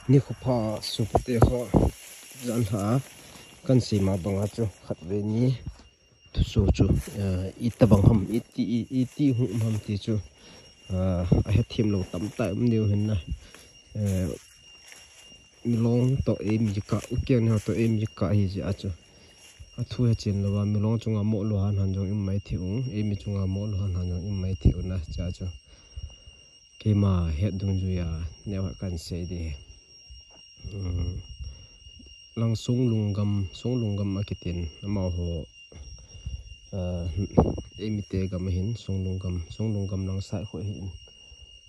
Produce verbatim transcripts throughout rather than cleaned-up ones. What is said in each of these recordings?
Nikho pha, sopite ho, jan lha a kan seima banga chu khatvei ni thuso chu, eh, itobang ham, iti, i, iti hung ham ti chu, eh, ahethem lou tamtah um diu hin na. Eh, Milong toh eimi kah, Ukeng ni ho toh eimi kah ahi jeh a chu, athu hechen louva, Milong chunga moh lou han han jong um mai thei u, eimi chunga moh lou han han jong um mai thei u na, chea chu keima het dungjuia neo khat kan sei ding ahi. Um, lang Songlung gam, Songlung gam akitin, amaho, ah, eimite gam ahin, Songlung gam, Songlung gam lang Saikho ahin.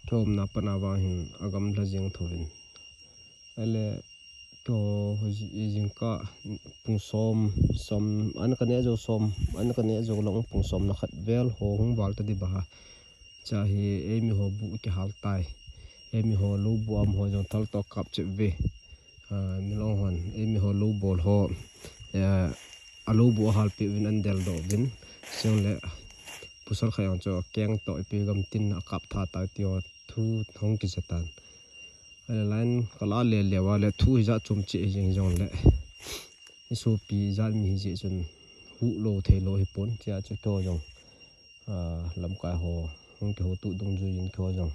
Kiumna pana vang hin agam lha jeng thouvin. Ahile, keiho, jingkah pung som, som, an kaneh jou som, an kaneh jou lang pung som le khat vel ho hung val ta ding bang a. Chea hi eimi ho buh kihal tai. Eimi ho lou buh a amaho jong thal toh kap cheh uve. Ah, Milong hon, eimi ho lou bol ho, eh, alou buh ahalpeh uvin an deldoh uvin. Chule, pasal khat jong chu akeng toh ipi gam tin akap tha tai ti ho thu hung kija tan. Ahile line kala le le uva le thu hijat chom cheh hijeng jongle, isopi ijat mi hijeh chun huhlou theilou hipon, chea chu keiho jong, ah, lamkai ho hung kihoutoh dungjuiyin keiho jong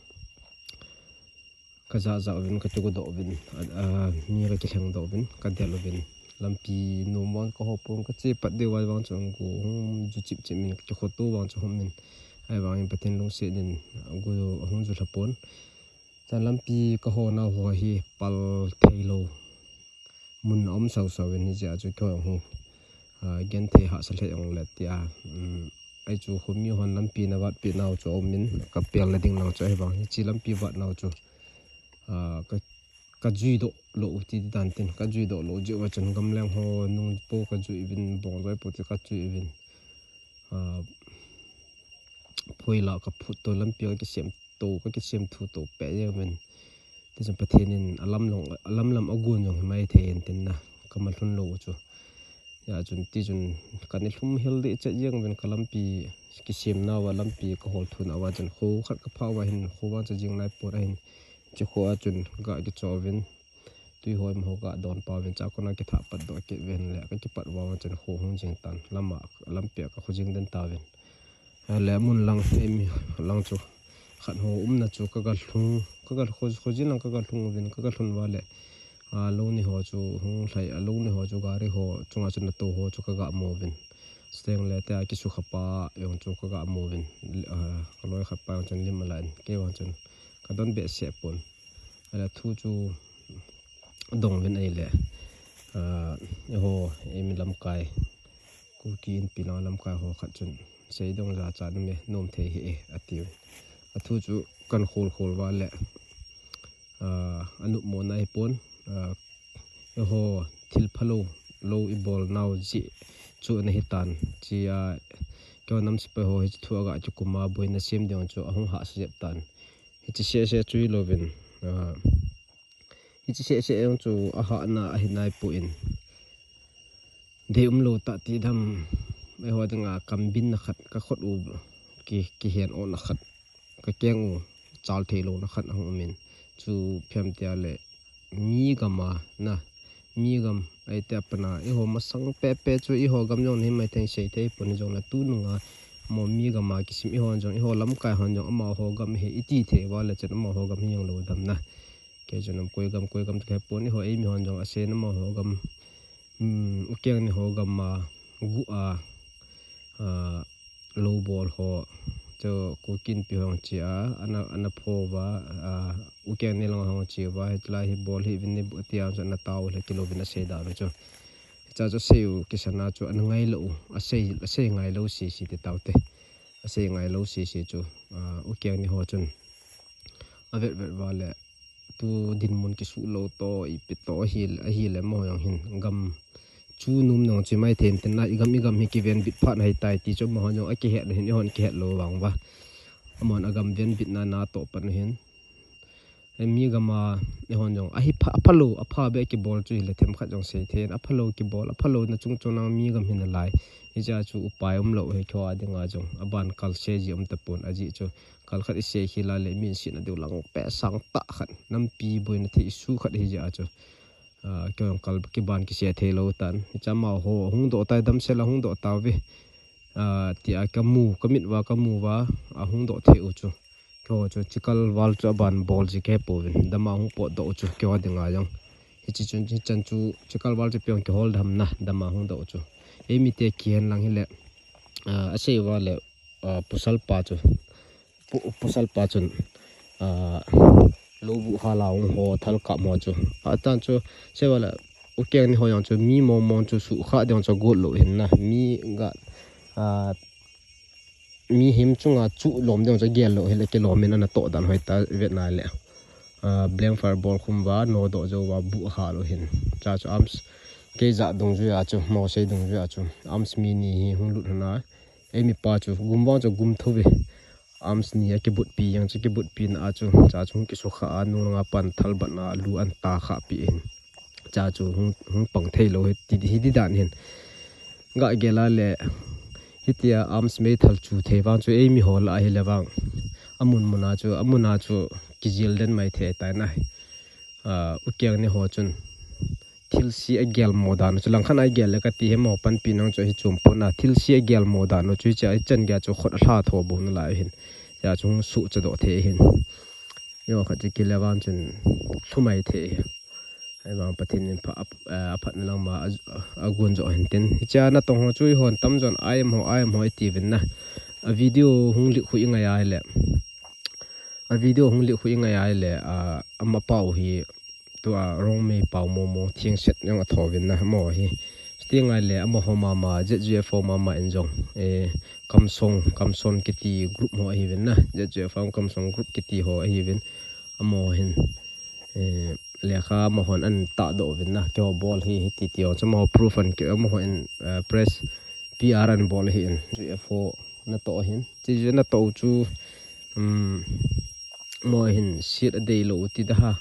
kajah jah uvin, kakigodoh uvin, ah, mi kakilhengdoh uvin, kadel uvin. Lampi nom vang kahopon, kache pat diu vang chu go hung ju chip chip in, kakikhoto vang chu hum in. Ahivangin Pathen lungset in go ahung ju lhapon. Chua lampi kahonau ho hi pal theilou mun aum sausau in, hijeh a chu keiho hi, ah, genthei hahsa lheh jongle tia, um, ahi chu khomi hon lampi ana vatpeh nau chu aumin, kapelna ding lang chu ahivang hiche lampi vatnau chu, ah, ka, kajuidoh lou u ti dan tin, kajuidoh lou jeh uva chun gamleng ho nung po kajui uvin, bongjoi po ti kajui uvin, ah, phoi la kaphut to, lampi kakisem to, kakisem thu to peh jeng uvin. Tichun Pathen in alam long, alam lam agon jong himai thei in tin na, kamalhun lou u chu. Hijeh chun tichun kana lhum hel deh chet jeng uvin, kalampi kisemnauva, lampi kahol thunauva chun kho khat kaphah uva hin kho vang chu jing naipon ahin, hiche kho a chun ga kichoh uvin, twi ho amaho ga donpa uvin, chua kona kithah patdoh kit uvin le, kakipat uva chun kho hung jing tan, lama, lampi a kakho jing den tauvin. Ahile amun lang, eimi lang chu khat ho umna chu kaga lhung, kaga kho, khojin lang kaga lhung uvin, kaga lhun uva le, ah, louni ho chu hung lhai, ah, louni ho chu gari ho chunga chu natou ho chu kaga mu uvin. Chuteng le tia kisukha pa jong chu kaga mu uvin. Ah, kaloi khat pa jong chun lim ala in, kei vang chun kadon behseh pon. Ahile thu chu adong uvin ahile, ah, eiho, eimi lamkai, Kuki Inpi lang lamkai ho khat chun, seidong jachat um e, nom thei hih e, atiuvin. Athu chu kahin khol khol uva le, ah, anopmo na hipon, ah, eiho thil phalou, lou ibolnau jeh chu ana hitan, chea, keiho nam sepai ho hiche thu aga kikum a boina sem ding chu ahung hahsa jep tan. Hiche seh seh chu hilouvin, ah, hiche seh seh jong chu ahahna ahi naipon, dei umlou tah ti dam, eiho dinga kambinna khat, kakhut u ki, kihen otna khat, kakeng u chal theilouna khat ahung umin, chu phiam tia le, mi gam a na, mi gam, ahi tia pana, eiho masang pehpeh chu eiho gam jong nahi mai thei, sei thei pon, hijongle tununga amaho mi gam a kisim eiho jong, eiho lamkai hon jong amaho gam hi iti thei uva le chun amaho gam hi jong lou dam na. Kei chu nam koi gam, koi gam chu kahepon, eiho eimi hon jong asei na amaho gam, um, Ukeng ni ho gam a, gu a, ah, lou bol ho, chu Kuki Inpi hon chea, ana, ana pho uva, ah, Ukeng ni lang hon chea, hitilai hi bol hih uvin ni bu tia chu ana tao le kilouvin asei da u chu. Hichea chu asei u kisan a chu ana ngailou u, asei, asei ngailou sese ti taute. Asei ngailou sese chu, ah, Ukeng ni ho chun avet vet uva le, tu dinmun kisuh lou toh, ipi toh ahile, ahile amaho jong hin gam chu nom nung chu mai thei in tin na, igam, igam hi kivenbit phat ahitai ti chu amaho jong akihet u hin, eihon kihet lou vang uva. Amahon agam venbitna natoh pan u hin. mi gam a, eihon jong, ahi pha, aphalou, apha beh kibol chu hile themkhat jong sei thei in, aphalou kibol, aphalou na chung chun lang mi gam hi nalai. Hiche a chu upai umlou hi keiho a dinga jong, aban kalse ji um tapon, ajeh chu, kal khat isei khel a le, min sihna diu lang peh sangtah khat, nampi boina thei issue khat hi jeh a chu. Ah, keiho jong kal kiban kisei thei lou tan. Hiche a amaho, hung doh tai damsel a hung doh tauve. Ah, tia kamu, kamit uva, kamu uva, ahung doh thei u chu. Keiho chu, chikal val chu aban bol ji kahe pouvin. Dam a hung potdoh u chu, keiho dinga jong. Hiche chun, hichan chu, chikal val chu ipi hung kihol dam na, dam a hung doh u chu. Eimite kihen lang hile, ah, asei uva le, ah, pasal pa chu, pu-, pasal pa chun, ah, lou buh hal a hung ho, thal kap ho chu. Atan chu, sei uva le, ukeng ni ho jong chu, mi mong mong chu sukha ding chu got lou hin na, mi ga, ah, mihem chunga chu lom ding chu gel lou hile kilom in ana toh dan hoi ta vet na le. Ah, blank fire bol khum uva, no doh jou uva, buh hal u hin. Cha chu arms, kei ja dungjui a chu, mo sei dungjui a chu, arms mi ni hi hung lut hon a. Eimi pa chu, gum vang chu gum thou ve. Arms ni a kibutpi, jeng chu kibutpi na a chu, cha chu hung kisukha a, nung langa pan thal bat na a, lu an ta kha pi hin. Cha chu hung, hung pang thei lou hi ti, hi di dan hin. Ga gel a le, hitia arms meithal chu thei vang chu eimi ho lah a hile vang. Amun mun a chu, amun a chu kijil den mai thei tai na. Ah, ukeng ni ho chun. Thilse agel mo dan u chu langkhat a igel le kati hi mo panpi nang chu hi chom pon a. Thilse agel mo dan u chu hiche a ichan gei a chu khut alha tho bou nalai hin. Hia chu hung suhcha doh thei hin. Yo khat chu kile vang chun lhumai thei hi. Ahivang Pathen in pha, ap-, eh, aphatna lang ma a, agon jo hin tin. Hiche a natong ho chu eihon tamjon I M ho, I M ho iti uvin na. A video hung lik khu ingai a hile. A video hung lik khu ingai a hile, ah, ama pau hi, tua Rongmei pau momo thengset jong atho uvin na, mo hi. Chuti ngai le, amaho mama, Z J F O mama in jong, eh, Kamsong, Kamsong kiti group ho ahi uvin na, Z J F O Kamsong group kiti ho ahi uvin, amaho hin, eh, lekha amahon ana tahdoh uvin na, keiho bol hi, hiti ti ho, chu amaho proof ana kei, amaho in, eh, press, P R ana bol ahin, Z J F O natoh ahin, Z J F O natoh chu, um, Mo hin set adei lou u ti da ha.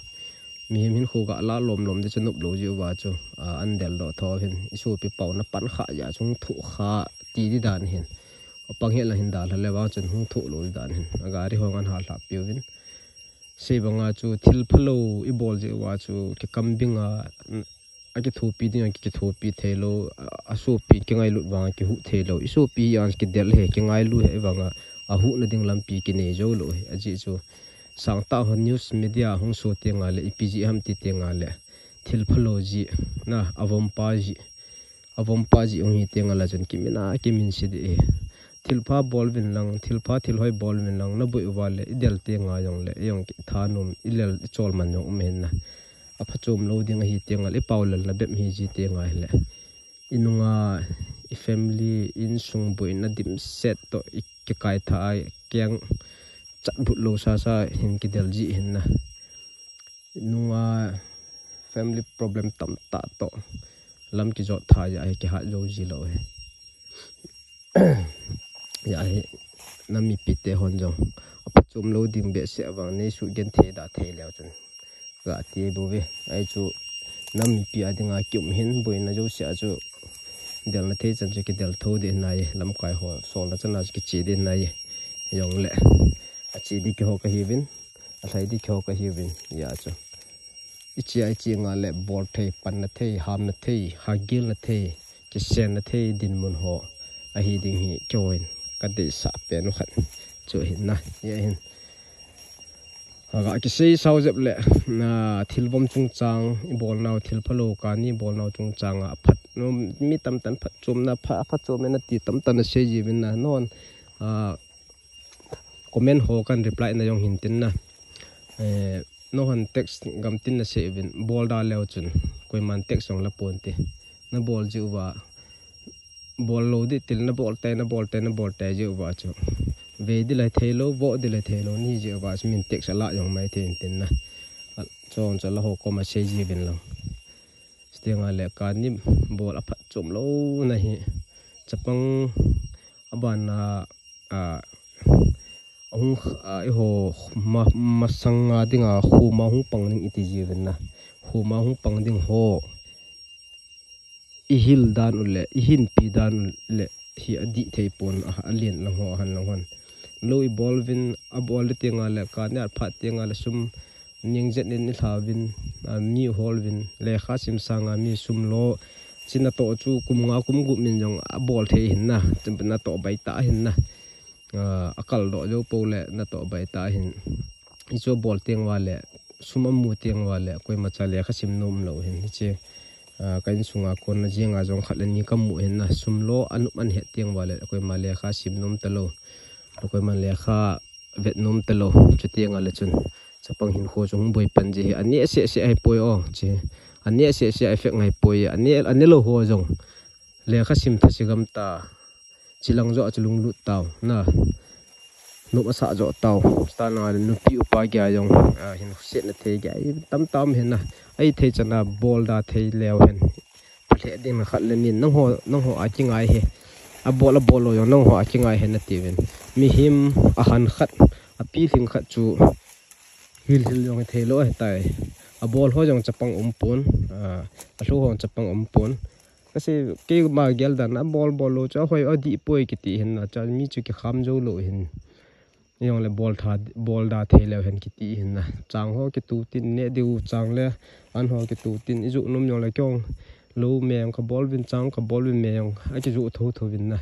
Mihem hin khu ga la lom lom di chu nop lou ji uva chu. A, an del doh tho hin. I sopi pau na pan kha ja chu hung thoh kha ti di dan hin. Apang hi la hin dal ha le vang chun hung thoh lou di dan hin. A gari ho ngan hal hla piu vin. Sei banga chu thil phalou i bol ji uva chu kikam bing a, n-, akithopi ding a kikithopi thei lou, a, a sopi kingailut vang a kihuh thei lou. I sopi hi ang kidel he, kingailu he vang a, a huhna ding lampi kinei jou lou he. Ajeh chu, sangtah ho news media hung so teng a le, ipi jeh ham ti teng a le, thil phalou jeh, na, a vompa jeh, a vompa jeh hung hi teng a le chun kimin a, kimin se di he. Thil pha bol vin lang, thil pha thil hoi bol vin lang, na boi uva le, i del teng a jong le, i jong kithanom, i lel, i chol man jong um hin na. A phachom lou ding ahi teng a le, i pau lelna bep hi ji teng a hile. I nunga, i family, i insung boina dimset toh, i kikaitha a, keng chatbut lou sasa hin kidel ji hin na. I nunga, family problem tamtah toh, lam kijot tha ja hi kihat jou ji lou hi. Hia hi, nam mipi te hon jong. A phachom lou ding behseh vang nei sugenthei da thei leu chun. Ga ti bou ve. Ahi chu nam mipi a dinga kium hin boina jouse a chu delna thei chan chu kidel tho di nai, lamkai ho solna chan a chu kiche di nai. Jong le. A che di keiho kahi uvin. A lhai di keiho kahi uvin. Hia chu. I che a i che nga le bol thei, panna thei, hamna thei, hagilna thei, kisenna thei dinmun ho ahi ding hi keiho in ka deisah pen u khat chu ahin na, hia hin. Aga kisei sao jep le, na thil vom chungchang i bol nau, thil phalou kani i bol nau chungchang a phat, mi tamtah in phatchomna, pha, phatchomna ti tamtah in asei jiuvin na, non, a, comment ho kan reply na jong hin tin na. Eh, nahon text gam tin na sei uvin, bol da leu chun, koiman text jong la pon te. Na bol ji uva, bol lou di til na bol tai, na bol tai, na bol tai ji uva chu. Ve di la thei lou, vo di la thei lou, ni ji uva chu min text a la jong mai thei in tin na. A, chon chu la ho koma sei jiuvin lang. Sting a le kani bol a phatchom lou na hi. Chapang a ban na, a, Hung, ah, eiho ma, masanga dinga khuma hung pang ding iti jiuvin na. Khuma hung pang ding ho. I hil dan u le, i hinpi dan u le, hi adih thei pon, a, alen lang ho, ahan lang hon. Lou i bol uvin, abol le tenga le, ka niat phat tenga le sum ningjet in i lha uvin, a, mi hol uvin, lekha sim sanga mi sum lo, chi natoh chu kum nga kum gup min jong abol thei hin na, natoh baita hin na. A, akal doh jou pou le natoh baita hin. Hichu abol teng uva le, sum amu teng uva le, koimacha lekha sim nom lou hin. Hiche, a, ka insunga kon na jenga jong khat le ni kamu hin na, sum lo anop an het teng uva le, koima lekha sim nom talou. Koima lekha vet nom talou. Chutenga le chun, chapang hinkho chu hung boi pan ji hi. Ane seh seh ahi poi o, chi. Ane seh seh ahi fek ngai poi. Ane, ane lou ho jong. Lekha sim thase gam ta. Chilang jo a chu lunglut tau. Na. Nop asah jo tau. Tana nupi upa gei jong, a, hin setna thei gei tam tam hin na. Ahi thei chana bol da thei leu hen. Phalhe ding na khat le ni nangho, nangho a kingai hi. Abol, abol lou jong nangho a kingai hi nati uvin. Mihem ahan khat, api lhing khat chu hil hil jong hi thei lou ahi tai. Abol ho jong chapang um pon, a, alhu ho chapang um pon. Kasei, keima gel dan a bol bol lou chu ahoi adih poi kiti hin na, cha mi chu kikham jou lou hin. Jong le bol tha, bol da thei leu hen kiti hin na. Chang ho kitu tin ne diu chang le an ho kitu tin i ju nom jong le kong lou me jong kabol uvin chang kabol uvin me jong akiju tho tho uvin na.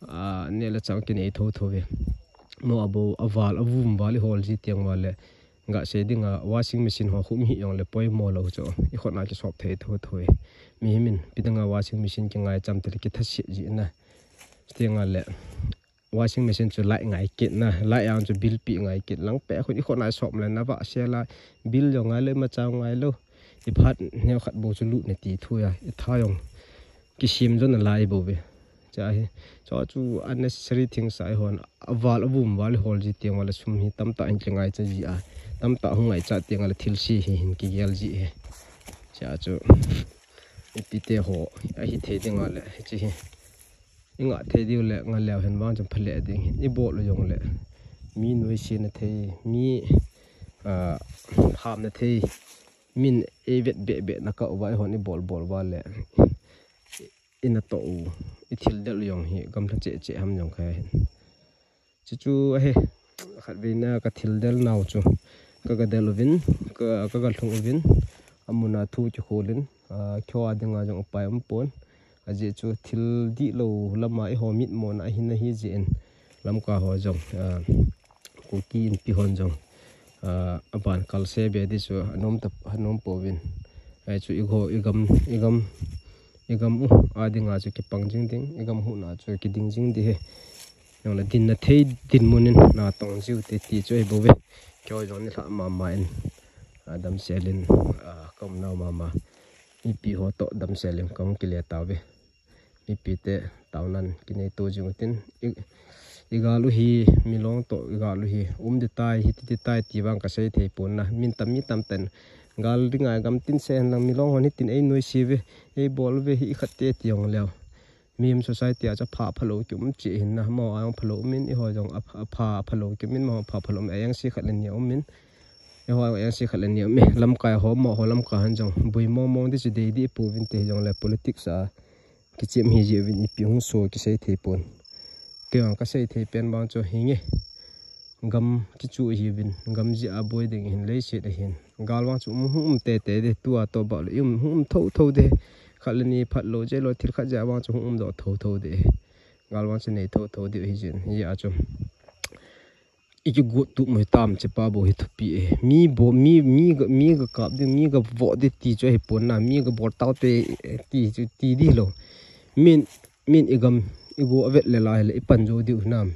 A, ne le chang kinei tho tho uve. Mo abo aval avum val i hol ji teng uva le. Nga sei dinga washing machine ho khum hi jong le poimo lou chu. I khut na kisop thei tho tho uve. Mihem in ipi dinga washing machine kingai cham te le kitha se ji na. Chutenga le washing machine chu light ngai kit na. Light ang chu bill pi ngai kit lang pe khun i khut na sop le na va se la bill jong ngai lou imacha ngai lou. I phat neo khat bou chu lut ne ti thu a. I tha jong kisim jo na lai bou ve. Cha hi. Cho chu unnecessary things a i hon aval avum val i hol ji teng uva le sum hi tamtah hin kingai cha ji a. Tamtah hung ngai cha teng uva le thil se hi hin kigel ji hi. Cha chu. Ipi te ho. Ahi thei ding uva le. Hiche hi. I nga thei diu le nga leu hen vang chun phaleh ding hin. I bol u jong le. Mi nuisat na thei. Mi, a, ham na thei. Min ei vet beh beh na kah uva i hon i bol bol uva le. I natoh u, i thil del u jong hi, gamla cheh cheh ham jong kha hin. Chu chu ahi, khatvei na ka thil del nau chu. Ka ga del uvin, ka, ka ga lhung uvin, amun a thu kikhol in, a, kho a dinga jong upai um pon. Ajeh chu thil dihlou lama i ho mitmo na ahin ahi jeh in. Lamka ho jong, a, Kuki Inpi hon jong, a, aban kal se be di chu anom ta, anom pouvin. Ahi chu i ho, i gam, i gam, i gam u, a dinga chu kipang jing ding, i gam huhna chu kiding jing di hi. Jong le dinna thei dinmun in natong jiu te ti chu ahi bou ve. Kei jong ni lha mama in, a, damsel in, a, ka um nau mama. Mipi ho toh damsel in ka hung kile tauve. Mipi te taunan kinei to jing utin. I, i gal u hi, milong toh i gal u hi. Um di tai, hiti di tai ti vang ka sei thei pon na. Min tam, mi tam ten. Gal dinga gam tin se hen lang milong hon hitin ei nuisat uve. Ei bol uve hi i khat te ti jong leu. Mihem society a chu apha phalou ki um cheh hin na. Mo a jong phalou um in, i ho jong apha, apha phalou ki um in, mo apha phalou um in. A jeng si khat le ni um in. I ho a jeng si khat le ni um in. Lamkai ho, mo ho lamkai hon jong. Bui mong mong di chu dei di pouvin te jong le politics a. Kichem hi jeh uvin ipi hung so kisei thei pon. Kei jong ka sei thei pen vang chu hinge. Gam kichu ahiuvin, gam jeh a boi ding hin leiset ahin. Gal vang chu um hung um tete de, tua toh bah lou, um hung um tho tho de. Khat le ni phat lou, jeh lou thil khat jeh a vang chu hung um doh tho tho de. Gal vang chu nei tho tho de hi jin, hijeh a chu. I kigot tup mo hitam che pa bou hi thupi e. Mi bou, mi, mi ga, mi ga kap ding, mi ga voh ding ti chu ahi pon na, mi ga bol tau te, eh, ti chu ti di lou. Min, min i gam, i go avet le la hile, i pan jou diu hinam.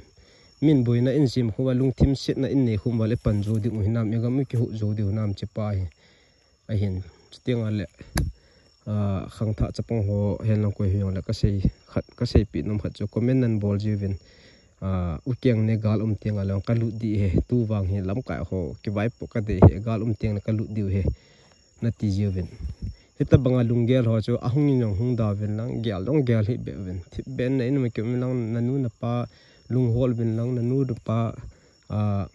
Min boina in sim khum uva, lungthim setna in nei khum uva le i pan jou diu hinam, i gam i kihuh jou diu hinam che pa hi. Ahin, chuti nga le, a, khangthah chapang ho, hen lang koi hi jong le, ka sei khat, ka seipi nom khat chu, comment nan bol jiuvin, a, u keng ne gal um teng a le, ka lut di he, tu vang hi lamkai ho, kivaipo ka dei he, gal um teng le ka lut diu he, nati jiuvin. Hitabanga lunggel ho chu, ahung in jong hung da uvin lang, gel jong gel hih beh uvin. Thip ben na in ma kium in lang, na nu na pa, lunghol uvin lang, na nu na pa, a,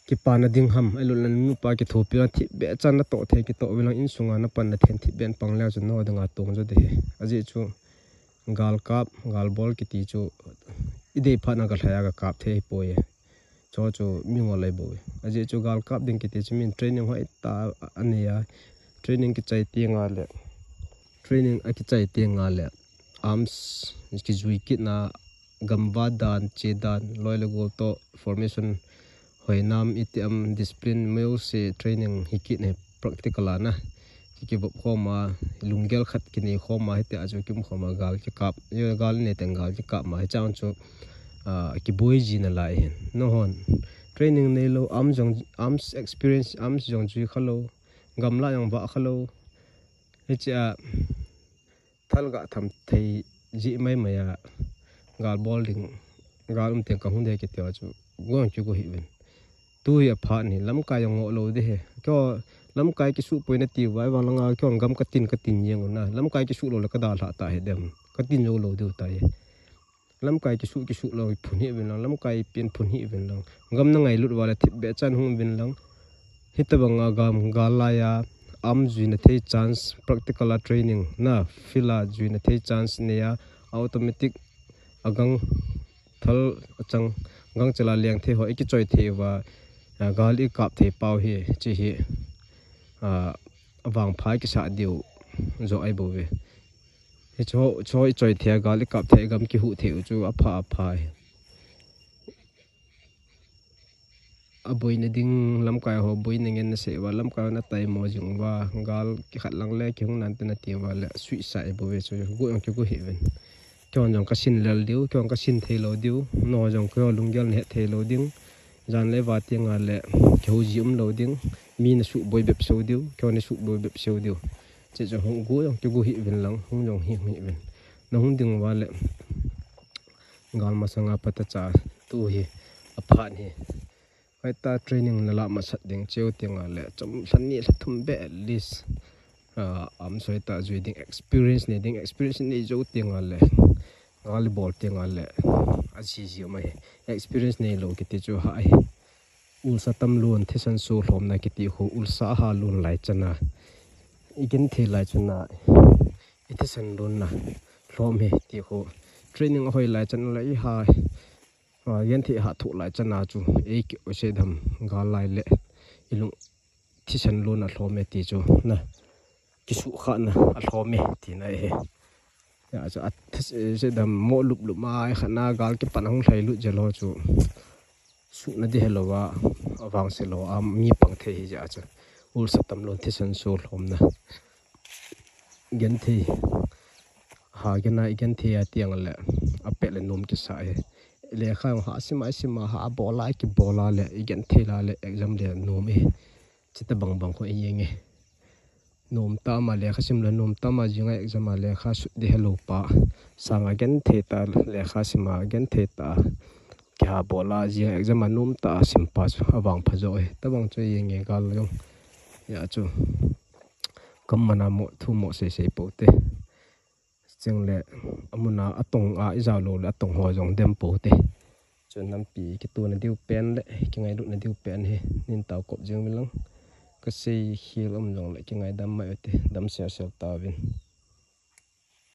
kipana ding ham, ahilou le nupa kithopi na thipbeh chan natoh thei kitoh uvin lang insunga napan na then thipbeh in pang leu chun nodinga tong jo ding ahi. Ajeh chu gal kap, gal bol kiti chu idei phat na kalhai a kakap thei poi. Chu chu mingol ahi bou. Ajeh chu gal kap ding kiti chu min training hoitah anei a, training kichai teng a le, training akichai teng a le, arms kijui kit na, gamva dan, che dan, loi le gol toh formation, hoinam, iti am, discipline, meo se training hi kit ne practical a na. Ki kivop khom a, lunggel khat kinei khom a, hiti a chu kium khom a gal kikap. Yo gal nei teng gal kikap ma, hichang chu, a, kiboi ji nalai hin. Nahon, training neilou, arms jong, arms experience, arms jong jui khalou, gamla jong vah khalou. Hichea, thal ga tham thei ji mai mai a, gal bol ding, gal um teng kahung ding kiti a chu, gong chu go hi uvin. Tu hi aphat ni, lamkai jong ngoh lou ding ahi. Kio, lamkai kisuh poi nati uva, ahivang langa kio gam katin, katin jeng u na. Lamkai kisuh lou le kadalhah ta hi dem. Katin jou lou diu ta hi. Lamkai kisuh, kisuh lou phun hi uvin lang, lamkai pen phun hi uvin lang. Gam nangailut uva le thipbeh chan hung uvin lang. Hitabang a gam gal lai a, arm juina thei chance, practical a training na, field a juina thei chance nei a, automatic agang thal achang, gangchel a leng thei ho ikichoi thei uva, a, gal ikap thei pau hi, chi hi, a, avangpha ikisah diu jo ahi bou ve. Hichu, chu ichoi thei a gal ikap thei gam kihuh thei u chu apha, apha hi. Aboina ding lamkai ho boina ngen nasei uva, lamkai ho nataimo jing uva, gal kikhat lang le kihung nante nati uva le suicide bou ve chu go jong kigo hi uvin. Kihon jong kasin lel diu, kihon kasin thei lou diu, no jong kihon lunggel nahet thei lou ding. Jan le va teng a le kihou ji um lou ding, mi nasuh boi bep sou diu, kihon nasuh boi bep sou diu. Che jong hung go jong kigo hi uvin lang, hung jong hi, hung hi uvin. Nahung ding uva le gal masanga pat a cha tu hi aphat hi. Hoitah training nalah masat ding cheu teng a le chom lha ni lha thum beh at least, a, arms hoitah jui ding experience nei ding, experience nei jou teng a le gal ibol teng a le ajiji um ahi. Experience neilou kiti chu ha ahi. Ulsa tam lon thisan so lhomna kiti khu ulsa ha lon lai chana, igenthei lai chana, ithisan lonna lhom hi ti khu training ahoi lai chana le iha, a, genthei ha thoh lai chana chu ei ki ose dam gal lai le ilung thisan lon alhom e ti chu na, kisuh kha na alhom e tina ahi. Ya chu athis, eh, se dam mo lup lup ma ai kha na gal kipan hung lhai lut jel ho chu suhna ding helou a, avangse lou a mi pang thei hi ja chu. Ulsa tam lon thisan so lhomna. Genthei ha gena igenthei a teng le apet le nom kisa e. Lekha jong ha sima, sima ha bola, kibola le igenthei la le exam le nom e. Chutobang bang khu ijeng e. Nom tama lekha sim le nom tama jinga exam a lekha sut ding helou pa. Sanga genthei ta lekha sima genthei ta. Kiha bola jinga exam a nom ta sim pa chu avangpha jo e. Tabang chu ijeng e gal jong. Ya chu. Kam mana mo thu mo sei sei pou te. Cheng le, amuna atong a ijao lou le atong ho jong dem pou te. Chun nampi kituna diu pen le, kingailutna diu pen hi, nin tao kop jeng uvin lang. Kasei khel um jong le, kingaidam mai u te, dam sel sel tauvin.